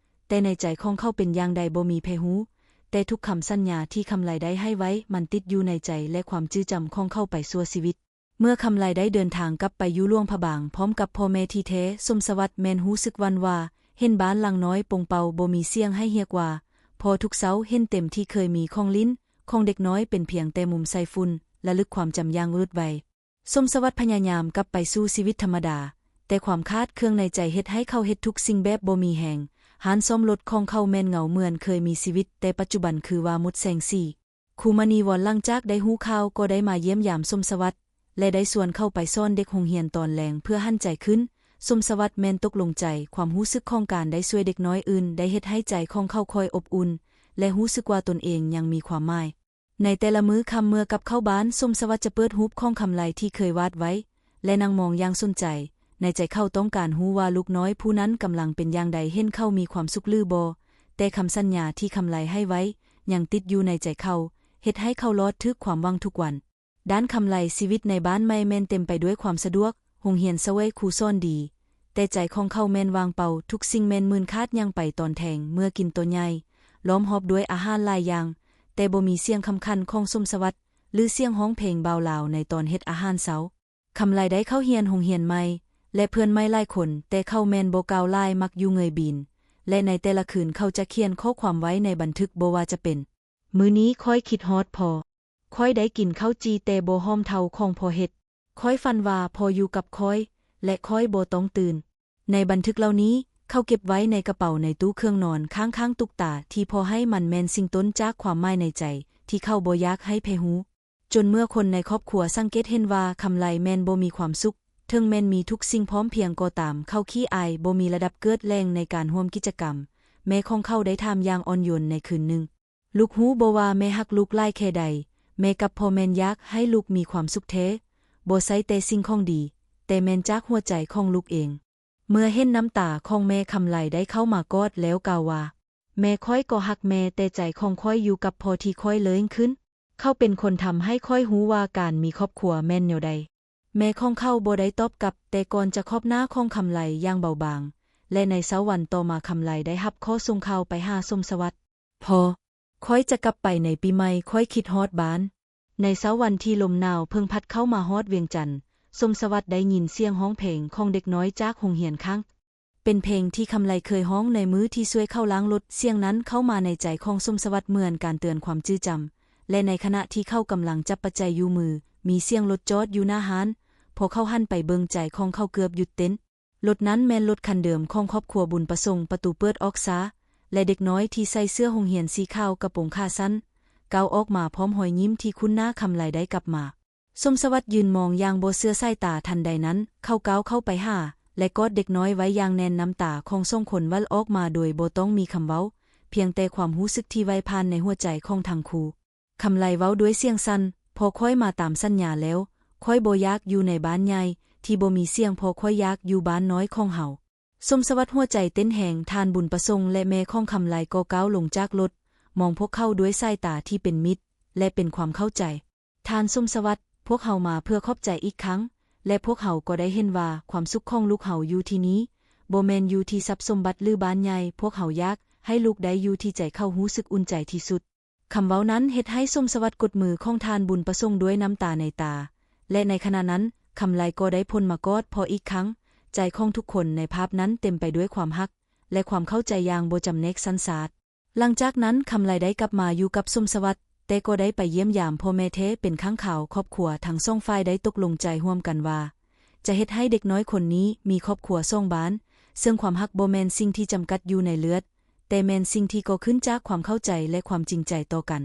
ແຕ່ໃນໃຈຂອງເຂົາເປັນຢ່າງໃດບໍ່ມີໃຜຮູ້, ແຕ່ທຸກຄຳສັນຍາທີ່ຄຳໄລໄດ້ໃຫ້ໄວ້, ມັນຕິດຢູ່ໃນໃຈ ແລະ ຄວາມຈື່ຈຳຂອງເຂົາໄປຊົ່ວຊີວິດ. ເມື່ອຄຳໄລໄດ້ເດີນທາງກັບໄປຢູ່ຫຼວງພະບາງພ້ອມກັບພໍ່ແມ່ທີ່ແທ້, ສົມສະຫວັດແມ່ນຮູ້ສຶກຫວັ່ນຫວາ, ເຫັນບ້ານຫຼັງນ້ອຍປົງເປົ່າ, ບໍ່ມີສຽງໃຫ້ຮຽກວ່າພໍ່, ທຸກເຊົ້າເຫັນເຕັມທີ່ເຄີຍມີຂອງຫຼິ້ນຂອງເດັກນ້ອຍເປັນພຽງແຕ່ມຸມໃສ່ຝຸ່ນ, ລະລຶກຄວາມຈຳຢ່າງວືດໄວ. ສົມສະຫວັດພະຍາຍາມກັບໄປສູ່ຊີວິດທຳມະດາ, ແຕ່ຄວາມຂາດເຄື່ອງໃນໃຈເຮັດໃຫ້ເຂົາເຮັດທຸກສິ່ງແບບບໍ່ມີແຮງ. ຮ້ານສ້ອມລົດຂອງເຂົາແມ່ນເງົາເໝືອນເຄີຍມີຊີວິດ, ແຕ່ປັດຈຸບັນຄືວ່າໝົດແສງສີ. ຄູມະນີວອນຫຼັງຈາກໄດ້ຮູ້ຂ່າວກໍໄດ້ມາຢ້ຽມຢາມສົມສະຫວັດ ແລະ ໄດ້ຊວນເຂົ້າໄປສອນເດັກໂຮງຮຽນຕອນແລງເພື່ອຫັນໃຈຂຶ້ນ. ສົມສະຫວັດແມ່ນຕົກລົງໃຈ, ຄວາມຮູ້ສຶກຂອງການໄດ້ຊ່ວຍເດັກນ້ອຍອື່ນ ໄດ້ເຮັດໃຫ້ໃຈຂອງເຂົາຄ່ອຍອົບອຸ່ນ ແລະ ຮູ້ສຶກວ່າຕົນເອງຍັງມີຄວາມໝາຍ. ໃນແຕ່ລະມື້ຄ່ຳເມື່ອກັບເຂົ້າບ້ານ, ສົມສະຫວັດຈະເປີດຮູບຂອງຄຳໄລທີ່ເຄີຍວາດໄວ້ ແລະ ນັ່ງມອງຢ່າງສົນໃຈ. ໃນໃຈເຂົາຕ້ອງການຮູ້ວ່າລູກນ້ອຍຜູ້ນັ້ນກຳລັງເປັນຢ່າງໃດ, ເຫັນເຂົາມີຄວາມສຸກຫຼືບໍ່, ແຕ່ຄຳສັນຍາທີ່ຄຳໄລໃຫ້ໄວ້ຍັງຕິດຢູ່ໃນໃຈເຂົາ, ເຮັດໃຫ້ເຂົາລອດຖືກຄວາມຫວັງທຸກວັນ. ດ້ານຄຳໄລ, ຊີວິດໃນບ້ານໃໝ່ແມ່ນເຕັມໄປດ້ວຍຄວາມສະດວກ, ໂຮງຮຽນສະຫວຍ, ຄູສອນດີ, ແຕ່ໃຈຂອງເຂົາແມ່ນວ່າງເປົ່າ, ທຸກສິ່ງແມ່ນໝື່ນຂາດຫຍັງໄປຕອນແທງເມື່ອກິນໂຕໃຫຍ່, ລ້ອມຮອບດ້ວຍອາຫານຫຼາຍຢ່າງ, ແຕ່ບໍ່ມີສຽງຂຳຂັນຂອງສົມສະຫວັດ ຫຼື ສຽງຮ້ອງເພງບ່າວລາວໃນຕອນເຮັດອາຫານເຊົ້າ. ຄຳໄລໄດ້ເຂົ້າຮຽນໂຮງຮຽນໃໝ່ ແລະ ເພື່ອນໃໝ່ຫຼາຍຄົນ, ແຕ່ເຂົາແມ່ນບໍ່ກ່າວຫຼາຍ, ມັກຢູ່ເງີຍບີນ ແລະ ໃນແຕ່ລະຄືນເຂົາຈະຂຽນຂໍ້ຄວາມໄວ້ໃນບັນທຶກ, ບໍ່ວ່າຈະເປັນ, ມື້ນີ້ຂ້ອຍຄິດຮອດພໍ່. ຂ້ອຍໄດ້ກິນເຂົ້າຈີ່ແຕ່ບໍ່ຫອມເທົ່າຂອງພໍ່ເຮັດ. ຂ້ອຍຝັນວ່າພໍ່ຢູ່ກັບຂ້ອຍ ແລະ ຂ້ອຍບໍ່ຕ້ອງຕື່ນ. ໃນບັນທຶກເຫຼົ່ານີ້, ເຂົາເກັບໄວ້ໃນກະເປົາໃນຕູ້ເຄື່ອງນອນຂ້າງໆຕຸກຕາທີ່ພໍ່ໃຫ້, ມັນແມ່ນສິ່ງຕົ້ນຈາກຄວາມໝາຍໃນໃຈທີ່ເຂົາບໍ່ຢາກໃຫ້ໃຜຮູ້. ຈົນເມື່ອຄົນໃນຄອບຄົວສັງເກດເຫັນວ່າຄຳໄລແມ່ນບໍ່ມີຄວາມສຸກ, ເຖິງແມ່ນມີທຸກສິ່ງພ້ອມພຽງກໍຕາມ, ເຂົາຂີ້ອາຍ, ບໍ່ມີລະດັບເກີດແຫຼ່ງໃນການຮ່ວມກິດຈະກຳ. ແມ່ຂອງເຂົາໄດ້ຖາມຢ່າງອ່ອນໂຍນໃນຄືນໜຶ່ງ, ລູກຮູ້ບໍ່ວ່າແມ່ຮັກລູກຫຼາຍແຄ່ໃດ? ແມ່ກັບພໍ່ແມ່ນຢາກໃຫ້ລູກມີຄວາມສຸກແທ້, ບໍ່ໃຊ່ແຕ່ສິ່ງຂອງດີ, ແຕ່ແມ່ນຈາກຫົວໃຈຂອງລູກເອງ. ເມື່ອເຫັນນ້ຳຕາຂອງແມ່, ຄຳໄລໄດ້ເຂົ້າມາກອດແລ້ວກ່າວວ່າ, ແມ່ຂ້ອຍກໍຮັກແມ່, ແຕ່ໃຈຂອງຂ້ອຍຢູ່ກັບພໍ່ທີ່ຂ້ອຍເລີ້ງຂຶ້ນ. ເຂົາເປັນຄົນທຳໃຫ້ຂ້ອຍຮູ້ວ່າການມີຄອບຄົວແມ່ນແນວໃດ. ແມ່ຂອງເຂົາບໍ່ໄດ້ຕອບກັບ, ແຕ່ກ່ອນຈະຂອບໜ້າຂອງຄຳໄລຢ່າງເບົາບາງ, ແລະ ໃນເຊົ້າວັນຕໍ່ມາ, ຄຳໄລໄດ້ຮັບຂໍ້ສົ່ງຂ່າວໄປຫາສົມສະຫວັດ. ພໍ່, ຂ້ອຍຈະກັບໄປໃນປີໃໝ່, ຂ້ອຍຄິດຮອດບ້ານ. ໃນເຊົ້າວັນທີ່ລົມໜາວເພິ່ງພັດເຂົ້າມາຮອດວຽງຈັນ, ສົມສະຫວັດໄດ້ຍິນສຽງຮ້ອງເພງຂອງເດັກນ້ອຍຈາກໂຮງຮຽນຂ້າງ. ເປັນເພງທີ່ຄຳໄລເຄີຍຮ້ອງໃນມື້ທີ່ຊ່ວຍເຂົາລ້າງລົດ. ສຽງນັ້ນເຂົ້າມາໃນໃຈຂອງສົມສະຫວັດເໝືອນການເຕືອນຄວາມຈື່ຈຳ, ແລະ ໃນຂະນະທີ່ເຂົາກຳລັງຈັບປັດໄຈຢູ່ມື, ມີສຽງລົດຈອດຢູ່ໜ້າຮ້ານ. ພໍເຂົາຫັນໄປເບິ່ງ, ໃຈຂອງເຂົາເກືອບຢຸດເຕັ້ນ. ລົດນັ້ນແມ່ນລົດຄັນເດີມຂອງຄອບຄົວບຸນປະສົງ, ປະຕູເປີດອອກຊ້າ, ແລະ ເດັກນ້ອຍທີ່ໃສ່ເສື້ອໂຮງຮຽນສີຂາວ, ກະໂປງຂາສັ້ນ, ກ້າວອອກມາພ້ອມຮອຍຍິ້ມທີ່ຄຸ້ນໜ້າ. ຄຳໄລໄດ້ກັບມາ. ສົມສະຫວັດຢືນມອງຢ່າງບໍ່ເຊື່ອສາຍຕາ. ທັນໃດນັ້ນ, ເຂົາກ້າວເຂົ້າໄປຫາ ແລະ ກອດເດັກນ້ອຍໄວ້ຢ່າງແໜ້ນ. ນ້ຳຕາຂອງສອງຄົນຫວັ່ງອອກມາໂດຍບໍ່ຕ້ອງມີຄຳເວົ້າ, ພຽງແຕ່ຄວາມຮູ້ສຶກທີ່ໄຫວຜ່ານໃນຫົວໃຈຂອງທັງຄູ່. ຄຳໄລເວົ້າດ້ວຍສຽງສັ່ນ, ພໍ່ຂ້ອຍມາຕາມສັນຍາແລ້ວ, ຂ້ອຍບໍ່ຢາກຢູ່ໃນບ້ານໃຫຍ່ທີ່ບໍ່ມີສຽງພໍ່, ຂ້ອຍຢາກຢູ່ບ້ານນ້ອຍຂອງເຮົາ. ສົມສະຫວັດຫົວໃຈເຕັ້ນແຮງ, ທ່ານບຸນປະສົງ ແລະ ແມ່ຂອງຄຳໄລກໍກ້າວລົງຈາກລົດ, ມອງພວກເຂົາດ້ວຍສາຍຕາທີ່ເປັນມິດ ແລະ ເປັນຄວາມເຂົ້າໃຈ. ທ່ານສົມສະຫວັດ, ພວກເຮົາມາເພື່ອຂອບໃຈອີກຄັ້ງ, ແລະ ພວກເຮົາກໍໄດ້ເຫັນວ່າຄວາມສຸກຂອງລູກເຮົາຢູ່ທີ່ນີ້, ບໍ່ແມ່ນຢູ່ທີ່ຊັບສົມບັດ ຫຼື ບ້ານໃຫຍ່. ພວກເຮົາຢາກໃຫ້ລູກໄດ້ຢູ່ທີ່ໃຈເຂົາຮູ້ສຶກອຸ່ນໃຈທີ່ສຸດ. ຄຳເວົ້ານັ້ນເຮັດໃຫ້ສົມສະຫວັດກົດມືຂອງທ່ານບຸນປະສົງດ້ວຍນ້ຳຕາໃນຕາ, ແລະ ໃນຂະນະນັ້ນ, ຄຳໄລກໍໄດ້ພົ້ນມາກອດພໍ່ອີກຄັ້ງ. ໃຈຂອງທຸກຄົນໃນພາບນັ້ນເຕັມໄປດ້ວຍຄວາມຮັກ ແລະ ຄວາມເຂົ້າໃຈຢ່າງບໍ່ຈຳແນກຊັ້ນຊາດ. ຫຼັງຈາກນັ້ນ, ຄຳໄລໄດ້ກັບມາຢູ່ກັບສົມສະຫວັດ, ແຕ່ກໍໄດ້ໄປຢ້ຽມຢາມພໍ່ແມ່ແທ້ເປັນຄັ້ງຄາວ. ຄອບຄົວທັງສອງຝ່າຍໄດ້ຕົກລົງໃຈຮ່ວມກັນວ່າ ຈະເຮັດໃຫ້ເດັກນ້ອຍຄົນນີ້ມີຄອບຄົວສອງບ້ານ, ເຊິ່ງຄວາມຮັກບໍ່ແມ່ນສິ່ງທີ່ຈຳກັດຢູ່ໃນເລືອດ, ແຕ່ແມ່ນສິ່ງທີ່ກໍ່ຂຶ້ນຈາກຄວາມເຂົ້າໃຈ ແລະ ຄວາມຈິງໃຈຕໍ່ກັນ.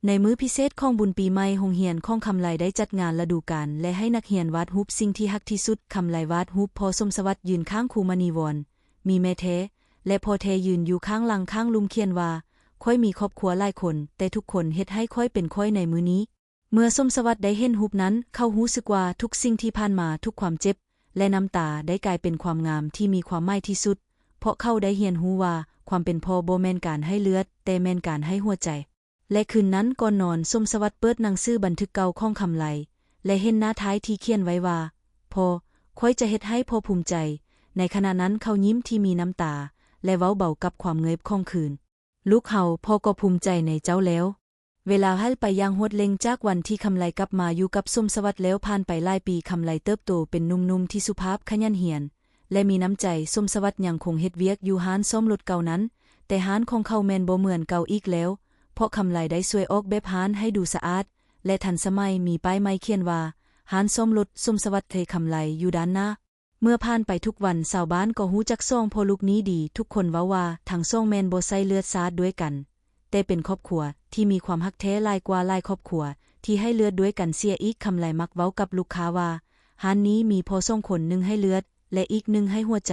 ໃນມື້ພິເສດຂອງບຸນປີໃໝ່, ໂຮງຮຽນຂອງຄຳໄລໄດ້ຈັດງານລະດູການ ແລະ ໃຫ້ນັກຮຽນວາດຮູບສິ່ງທີ່ຮັກທີ່ສຸດ. ຄຳໄລວາດຮູບພໍ່ສົມສະຫວັດຢືນຂ້າງຄູມະນີວອນ, ມີແມ່ແທ້ ແລະ ພໍ່ແທ້ຢືນຢູ່ຂ້າງຫຼັງ. ຂ້າງລຸ່ມຂຽນວ່າ, ຂ້ອຍມີຄອບຄົວຫຼາຍຄົນ, ແຕ່ທຸກຄົນເຮັດໃຫ້ຂ້ອຍເປັນຂ້ອຍໃນມື້ນີ້. ເມື່ອສົມສະຫວັດໄດ້ເຫັນຮູບນັ້ນ, ເຂົາຮູ້ສຶກວ່າທຸກສິ່ງທີ່ຜ່ານມາ, ທຸກຄວາມເຈັບ ແລະ ນ້ຳຕາ ໄດ້ກາຍເປັນຄວາມງາມທີ່ມີຄວາມໝາຍທີ່ສຸດ, ເພາະເຂົາໄດ້ຮຽນຮູ້ວ່າ ຄວາມເປັນພໍ່ບໍ່ແມ່ນການໃຫ້ເລືອດ, ແຕ່ແມ່ນການໃຫ້ຫົວໃຈ. ແລະ ຄືນນັ້ນກ່ອນນອນ, ສົມສະຫວັດເປີດໜັງສືບັນທຶກເກົ່າຂອງຄຳໄລ ແລະ ເຫັນໜ້າທ້າຍທີ່ຂຽນໄວ້ວ່າ, ພໍ່, ຂ້ອຍຈະເຮັດໃຫ້ພໍ່ພູມໃຈ. ໃນຂະນະນັ້ນເຂົາຍິ້ມທີ່ມີນ້ຳຕາ ແລະ ເວົ້າເບົາກັບຄວາມເງີບຂອງຄືນ, ລູກເຮົາ, ພໍ່ກໍພູມໃຈໃນເຈົ້າແລ້ວ. ເວລາໄຫຼໄປຢ່າງຮວດເລັ່ງ. ຈາກວັນທີ່ຄຳໄລກັບມາຢູ່ກັບສົມສະຫວັດແລ້ວ, ຜ່ານໄປຫຼາຍປີ, ຄຳໄລເຕີບໂຕເປັນໜຸ່ມໆທີ່ສຸພາບ, ຂະຫຍັນຮຽນ ແລະ ມີນ້ຳໃຈ. ສົມສະຫວັດຍັງຄົງເຮັດວຽກຢູ່ຮ້ານສ້ອມລົດເກົ່ານັ້ນ, ແຕ່ຮ້ານຂອງເຂົາແມ່ນບໍ່ເໝືອນເກົ່າອີກແລ້ວ, ເພາະຄຳໄລໄດ້ຊ່ວຍອອກແບບຮ້ານໃຫ້ດູສະອາດ ແລະ ທັນສະໄໝ, ມີປ້າຍໃໝ່ຂຽນວ່າ ຮ້ານສ້ອມລົດສົມສະຫວັດ ແລະ ຄຳໄລ ຢູ່ດ້ານໜ້າ. ເມື່ອຜ່ານໄປທຸກວັນ, ຊາວບ້ານກໍຮູ້ຈັກສອງພໍ່ລູກນີ້ດີ. ທຸກຄົນເວົ້າວ່າທັງສອງແມ່ນບໍ່ໃຊ່ເລືອດຊາດດ້ວຍກັນ, ແຕ່ເປັນຄອບຄົວທີ່ມີຄວາມຮັກແທ້ຫຼາຍກວ່າຫຼາຍຄອບຄົວທີ່ໃຫ້ເລືອດດ້ວຍກັນເສຍອີກ. ຄຳໄລມັກເວົ້າກັບລູກຄ້າວ່າ, ຮ້ານນີ້ມີພໍ່ສອງຄົນ, ໜຶ່ງໃຫ້ເລືອດ ແລະ ອີກໜຶ່ງໃຫ້ຫົວໃຈ.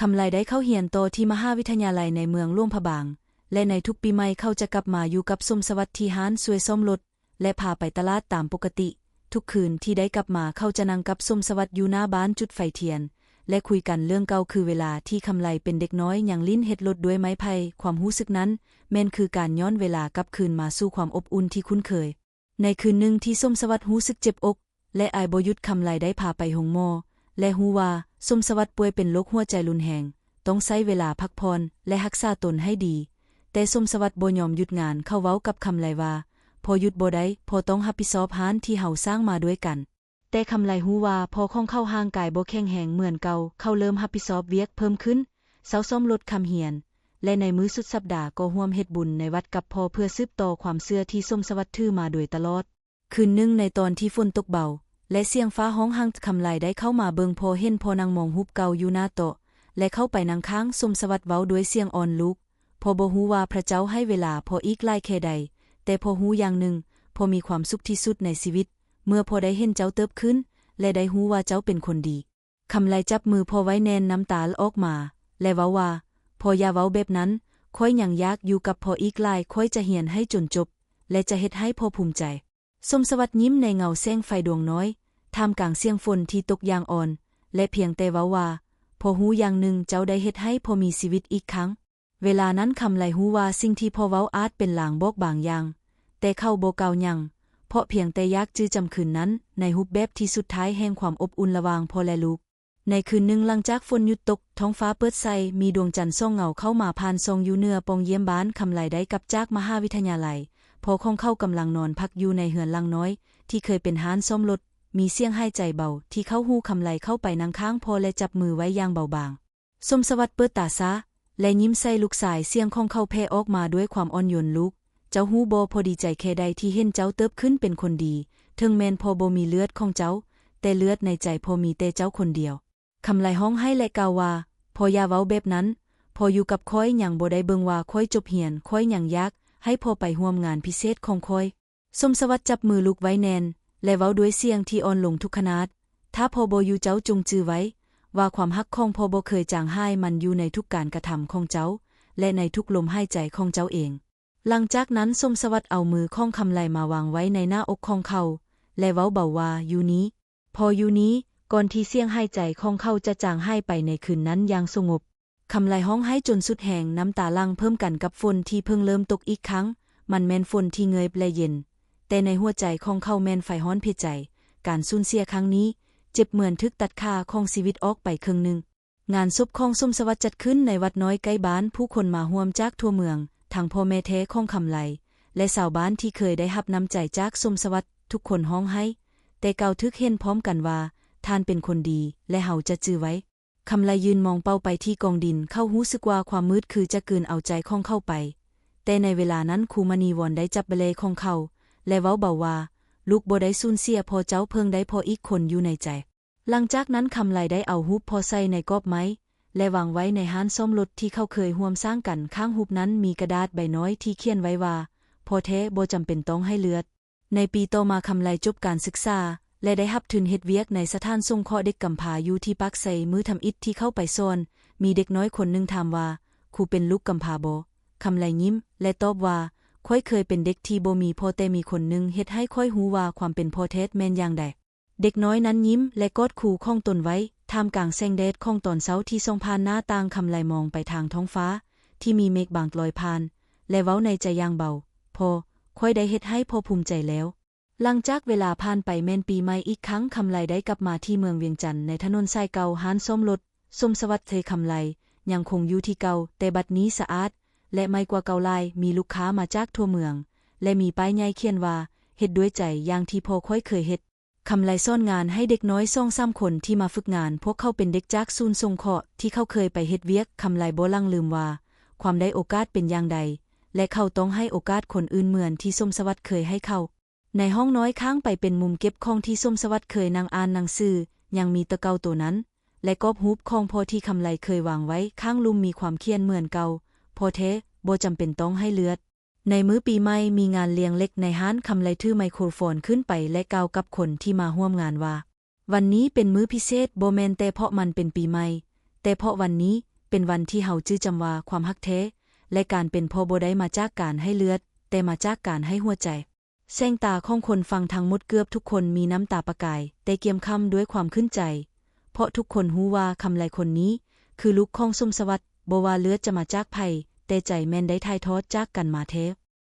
ຄຳໄລໄດ້ເຂົ້າຮຽນຕໍ່ທີ່ມະຫາວິທະຍາໄລໃນເມືອງຫຼວງພະບາງ, ແລະ ໃນທຸກປີໃໝ່ເຂົາຈະກັບມາຢູ່ກັບສົມສະຫວັດທີ່ຮ້ານຊ່ວຍສ້ອມລົດ ແລະ ພາໄປຕະຫຼາດຕາມປົກກະຕິ. ທຸກຄືນທີ່ໄດ້ກັບມາ, ເຂົາຈະນັ່ງກັບສົມສະຫວັດຢູ່ໜ້າບ້ານ, ຈຸດໄຟທຽນ ແລະ ຄຸຍກັນເລື່ອງເກົ່າ, ຄືເວລາທີ່ຄຳໄລເປັນເດັກນ້ອຍຍັງຫຼິ້ນເຮັດລົດດ້ວຍໄມ້ໄຜ່. ຄວາມຮູ້ສຶກນັ້ນແມ່ນຄືການຍ້ອນເວລາກັບຄືນມາສູ່ຄວາມອົບອຸ່ນທີ່ຄຸ້ນເຄີຍ. ໃນຄືນໜຶ່ງທີ່ສົມສະຫວັດຮູ້ສຶກເຈັບອົກ ແລະ ໄອບໍ່ຢຸດ, ຄຳໄລໄດ້ພາໄປໂຮງໝໍ ແລະ ຮູ້ວ່າສົມສະຫວັດປ່ວຍເປັນໂລກຫົວໃຈຮຸນແຮງ, ຕ້ອງໃຊ້ເວລາພັກຜ່ອນ ແລະ ຮັກສາຕົນໃຫ້ດີ. ແຕ່ສົມສະຫວັດບໍ່ຍອມຢຸດງານ, ເຂົາເວົ້າກັບຄຳໄລວ່າ, ພໍ່ຢຸດບໍ່ໄດ້, ພໍ່ຕ້ອງຮັບຜິດຊອບຮ້ານທີ່ເຮົາສ້າງມາດ້ວຍກັນ. ແຕ່ຄຳໄລຮູ້ວ່າພໍ່ຂອງເຂົາຮ່າງກາຍບໍ່ແຂງແຮງເໝືອນເກົ່າ, ເຂົາເລີ່ມຮັບຜິດຊອບວຽກເພີ່ມຂຶ້ນ, ເຊົ່າສ້ອມລົດ, ຄ້ຳຮຽນ ແລະ ໃນມື້ສຸດສັບດາກໍຮ່ວມເຮັດບຸນໃນວັດກັບພໍ່ເພື່ອສືບຕໍ່ຄວາມເຊື່ອທີ່ສົມສະຫວັດຖືມາໂດຍຕະຫຼອດ. ຄືນໜຶ່ງໃນຕອນທີ່ຝົນຕົກເບົາ ແລະ ສຽງຟ້າຮ້ອງຮັ່ງ, ຄຳໄລໄດ້ເຂົ້າມາເບິ່ງ, ພໍເຫັນພໍ່ນັ່ງມອງຮູບເກົ່າຢູ່ໜ້າໂຕະ ແລະ ເຂົ້າໄປນັ່ງຂ້າງ. ສົມສະຫວັດເວົ້າດ້ວຍສຽງອ່ອນ, ລູກ, ພໍ່ບໍ່ຮູ້ວ່າພະເຈົ້າໃຫ້ເວລາພໍ່ອີກຫຼາຍແຄ່ໃດ, ແຕ່ພໍ່ຮູ້ຢ່າງໜຶ່ງ, ພໍ່ມີຄວາມສຸກທີ່ສຸດໃນຊີວິດ ເມື່ອພໍ່ໄດ້ເຫັນເຈົ້າເຕີບຂຶ້ນ ແລະ ໄດ້ຮູ້ວ່າເຈົ້າເປັນຄົນດີ. ຄຳໄລຈັບມືພໍ່ໄວ້ແໜ້ນ, ນ້ຳຕາໄຫຼອອກມາ ແລະ ເວົ້າວ່າ, ພໍ່ຢ່າເວົ້າແບບນັ້ນ, ຂ້ອຍຍັງຢາກຢູ່ກັບພໍ່ອີກຫຼາຍ, ຂ້ອຍຈະຮຽນໃຫ້ຈົນຈົບ ແລະ ຈະເຮັດໃຫ້ພໍ່ພູມໃຈ. ສົມສະຫວັດຍິ້ມໃນເງົາແສງໄຟດວງນ້ອຍ, ທ່າມກາງສຽງຝົນທີ່ຕົກຢ່າງອ່ອນ ແລະ ພຽງແຕ່ເວົ້າວ່າ, ພໍ່ຮູ້ຢ່າງໜຶ່ງ, ເຈົ້າໄດ້ເຮັດໃຫ້ພໍ່ມີຊີວິດອີກຄັ້ງ. ເວລານັ້ນຄຳໄລຮູ້ວ່າສິ່ງທີ່ພໍ່ເວົ້າອາດເປັນລາງບອກບາງຢ່າງ, ແຕ່ເຂົາບໍ່ກ່າວຫຍັງ, ເພາະພຽງແຕ່ຢາກຈື່ຈຳຄືນນັ້ນໃນຮູບແບບທີ່ສຸດທ້າຍແຫ່ງຄວາມອົບອຸ່ນລະຫວ່າງພໍ່ ແລະ ລູກ. ໃນຄືນໜຶ່ງຫຼັງຈາກຝົນຢຸດຕົກ, ທ້ອງຟ້າເປີດໃສ, ມີດວງຈັນສອງເງົາເຂົ້າມາຜ່ານຊ່ອງຢູ່ເໜືອປ່ອງຢ້ຽມບ້ານ. ຄຳໄລໄດ້ກັບຈາກມະຫາວິທະຍາໄລ, ພໍ່ຂອງເຂົາກຳລັງນອນພັກຢູ່ໃນເຮືອນຫຼັງນ້ອຍທີ່ເຄີຍເປັນຮ້ານສ້ອມລົດ. ມີສຽງຫາຍໃຈເບົາທີ່ເຂົ້າຫູ, ຄຳໄລເຂົ້າໄປນັ່ງຂ້າງພໍ່ ແລະ ຈັບມືໄວ້ຢ່າງເບົາບາງ. ສົມສະຫວັດເປີດຕາຊ້າ ແລະ ຍິ້ມໃສ່ລູກຊາຍ, ສຽງຂອງເຂົາແຜ່ອອກມາດ້ວຍຄວາມອ່ອນໂຍນ, ລູກ, ເຈົ້າຮູ້ບໍ່, ພໍ່ດີໃຈແຄ່ໃດທີ່ເຫັນເຈົ້າເຕີບຂຶ້ນເປັນຄົນດີ. ເຖິງແມ່ນພໍ່ບໍ່ມີເລືອດຂອງເຈົ້າ, ແຕ່ເລືອດໃນໃຈພໍ່ມີແຕ່ເຈົ້າຄົນດຽວ. ຄຳໄລຮ້ອງໄຫ້ ແລະ ກ່າວວ່າ, ພໍ່ຢ່າເວົ້າແບບນັ້ນ, ພໍ່ຢູ່ກັບຂ້ອຍ, ຍັງບໍ່ໄດ້ເບິ່ງວ່າຂ້ອຍຈົບຮຽນ, ຂ້ອຍຍັງຢາກໃຫ້ພໍ່ໄປຮ່ວມງານພິເສດຂອງຂ້ອຍ. ສົມສະຫວັດຈັບມືລູກໄວ້ແໜ້ນ ແລະ ເວົ້າດ້ວຍສຽງທີ່ອ່ອນລົງທຸກຂະນາດ, ຖ້າພໍ່ບໍ່ຢູ່, ເຈົ້າຈົ່ງຈື່ໄວ້ວ່າຄວາມຮັກຂອງພໍ່ບໍ່ເຄີຍຈາງຫາຍ, ມັນຢູ່ໃນທຸກການກະທຳຂອງເຈົ້າ ແລະ ໃນທຸກລົມຫາຍໃຈຂອງເຈົ້າເອງ. ຫຼັງຈາກນັ້ນ, ສົມສະຫວັດເອົາມືຂອງຄຳໄລມາວາງໄວ້ໃນໜ້າອົກຂອງເຂົາ ແລະ ເວົ້າເບົາວ່າ, ຢູ່ນີ້, ພໍ່ຢູ່ນີ້. ກ່ອນທີ່ສຽງຫາຍໃຈຂອງເຂົາຈະຈາງຫາຍໄປໃນຄືນນັ້ນຢ່າງສະຫງົບ, ຄຳໄລຮ້ອງໄຫ້ຈົນສຸດແຮງ, ນ້ຳຕາຫຼັ່ງເພີ່ມກັນກັບຝົນທີ່ເພິ່ງເລີ່ມຕົກອີກຄັ້ງ. ມັນແມ່ນຝົນທີ່ເງີບ ແລະ ເຢັນ, ແຕ່ໃນຫົວໃຈຂອງເຂົາແມ່ນໄຟຮ້ອນເພໃຈ. ການສູນເສຍຄັ້ງນີ້ເຈັບເໝືອນຖືກຕັດຂາຂອງຊີວິດອອກໄປເຄິ່ງໜຶ່ງ. ງານສົບຂອງສົມສະຫວັດຈັດຂຶ້ນໃນວັດນ້ອຍໃກ້ບ້ານ, ຜູ້ຄົນມາຮ່ວມຈາກທົ່ວເມືອງ, ທັງພໍ່ແມ່ແທ້ຂອງຄຳໄລ ແລະ ຊາວບ້ານທີ່ເຄີຍໄດ້ຮັບນ້ຳໃຈຈາກສົມສະຫວັດ. ທຸກຄົນຮ້ອງໄຫ້, ແຕ່ກ່າວຖືກເຫັນພ້ອມກັນວ່າ ທ່ານເປັນຄົນດີ ແລະ ເຮົາຈະຈື່ໄວ້." ຄຳໄລຢືນມອງເປົ້າໄປທີ່ກອງດິນ, ເຂົາຮູ້ສຶກວ່າຄວາມມືດຄືຈະກືນເອົາໃຈຂອງເຂົາໄປ. ແຕ່ໃນເວລານັ້ນ ຄູມະນີວອນໄດ້ຈັບແບເລຂອງເຂົາ ແລະ ເວົ້າເບົາວ່າ, "ລູກບໍ່ໄດ້ສູນເສຍພໍ່ເຈົ້າ, ເພິ່ງໄດ້ພໍ່ອີກຄົນຢູ່ໃນໃຈ." ຫຼັງຈາກນັ້ນ ຄຳໄລໄດ້ເອົາຮູບພໍ່ໃສ່ໃນກອບໄມ້ ແລະ ວາງໄວ້ໃນຮ້ານສ້ອມລົດທີ່ເຂົາເຄີຍຮ່ວມສ້າງກັນ. ຂ້າງຮູບນັ້ນມີກະດາດໃບນ້ອຍທີ່ຂຽນໄວ້ວ່າ, "ພໍ່ແທ້ບໍ່ຈຳເປັນຕ້ອງໃຫ້ເລືອດ." ໃນປີຕໍ່ມາ ຄຳໄລຈົບການສຶກສາ ແລະ ໄດ້ຮັບທຶນເຮັດວຽກໃນສະຖານສົງເຄາະເດັກກຳພ້າຢູ່ທີ່ປາກໄຊ. ມື້ທຳອິດທີ່ເຂົ້າໄປສອນ, ມີເດັກນ້ອຍຄົນໜຶ່ງຖາມວ່າ, "ຄູເປັນລູກກຳພ້າບໍ່?" ຄຳໄລຍິ້ມ ແລະ ຕອບວ່າ, "ຂ້ອຍເຄີຍເປັນເດັກທີ່ບໍ່ມີພໍ່, ແຕ່ມີຄົນໜຶ່ງເຮັດໃຫ້ຂ້ອຍຮູ້ວ່າຄວາມເປັນພໍ່ແທ້ແມ່ນຢ່າງໃດ." ເດັກນ້ອຍນັ້ນຍິ້ມ ແລະ ກອດຄູຂອງຕົນໄວ້. ທ່າມກາງແສງແດດຂອງຕອນເຊົ້າທີ່ສ່ອງຜ່ານໜ້າຕ່າງ, ຄຳໄລມອງໄປທາງທ້ອງຟ້າທີ່ມີເມກບາງລອຍຜ່ານ ແລະ ເວົ້າໃນໃຈຢ່າງເບົາ, "ພໍ່, ຂ້ອຍໄດ້ເຮັດໃຫ້ພໍ່ພູມໃຈແລ້ວ." ຫຼັງຈາກເວລາຜ່ານໄປແມ່ນປີໃໝ່ອີກຄັ້ງ, ຄຳໄລໄດ້ກັບມາທີ່ເມືອງວຽງຈັນ. ໃນຖະໜົນສາຍເກົ່າ, ຮ້ານສ້ອມລົດສົມສະຫວັດເຊຄຳໄລຍັງຄົງຢູ່ທີ່ເກົ່າ, ແຕ່ບັດນີ້ສະອາດ ແລະ ໃໝ່ກວ່າເກົ່າຫຼາຍ. ມີລູກຄ້າມາຈາກທົ່ວເມືອງ ແລະ ມີປ້າຍໃຫຍ່ຂຽນວ່າ, "ເຮັດດ້ວຍໃຈ ຢ່າງທີ່ພໍ່ຂ້ອຍເຄີຍເຮັດ." ຄຳໄລສອນງານໃຫ້ເດັກນ້ອຍສອງສາມຄົນທີ່ມາຝຶກງານ. ພວກເຂົາເປັນເດັກຈາກສູນສົງເຄາະທີ່ເຂົາເຄີຍໄປເຮັດວຽກ. ຄຳໄລບໍ່ຫຼັ່ງລືມວ່າຄວາມໄດ້ໂອກາດເປັນຢ່າງໃດ ແລະ ເຂົາຕ້ອງໃຫ້ໂອກາດຄົນອື່ນເໝືອນທີ່ສົມສະຫວັດເຄີຍໃຫ້ເຂົາ. ໃນຫ້ອງນ້ອຍຂ້າງໄປເປັນມຸມເກັບຂອງທີ່ສົມສະຫວັດເຄີຍນັ່ງອ່ານໜັງສື, ຍັງມີໂຕເກົ່າໂຕນັ້ນ ແລະ ກອບຮູບຂອງພໍ່ທີ່ຄຳໄລເຄີຍວາງໄວ້. ຂ້າງລຸ່ມມີຄວາມຂຽນເໝືອນເກົ່າ, "ພໍ່ແທ້ບໍ່ຈຳເປັນຕ້ອງໃຫ້ເລືອດ." ໃນມື້ປີໃໝ່ ມີງານລ້ຽງເລັກໃນຮ້ານ. ຄຳໄລຖືໄມໂຄຣໂຟນຂຶ້ນໄປ ແລະ ກ່າວກັບຄົນທີ່ມາຮ່ວມງານວ່າ, "ວັນນີ້ເປັນມື້ພິເສດ, ບໍ່ແມ່ນແຕ່ເພາະມັນເປັນປີໃໝ່, ແຕ່ເພາະວັນນີ້ເປັນວັນທີ່ເຮົາຈື່ຈຳວ່າຄວາມຮັກແທ້ ແລະ ການເປັນພໍ່ບໍ່ໄດ້ມາຈາກການໃຫ້ເລືອດ, ແຕ່ມາຈາກການໃຫ້ຫົວໃຈ." ແສງຕາຂອງຄົນຟັງທັງໝົດເກືອບທຸກຄົນມີນ້ຳຕາປະກາຍ, ແຕ່ກ່ຽມຄ່ຳດ້ວຍຄວາມຂຶ້ນໃຈ, ເພາະທຸກຄົນຮູ້ວ່າຄຳໄລຄົນນີ້ຄືລູກຂອງສົມສະຫວັດ, ບໍ່ວ່າເລືອດຈະມາຈາກໃຜ, ແຕ່ໃຈແມ່ນໄດ້ຖ່າຍທອດຈາກກັນມາແທ້.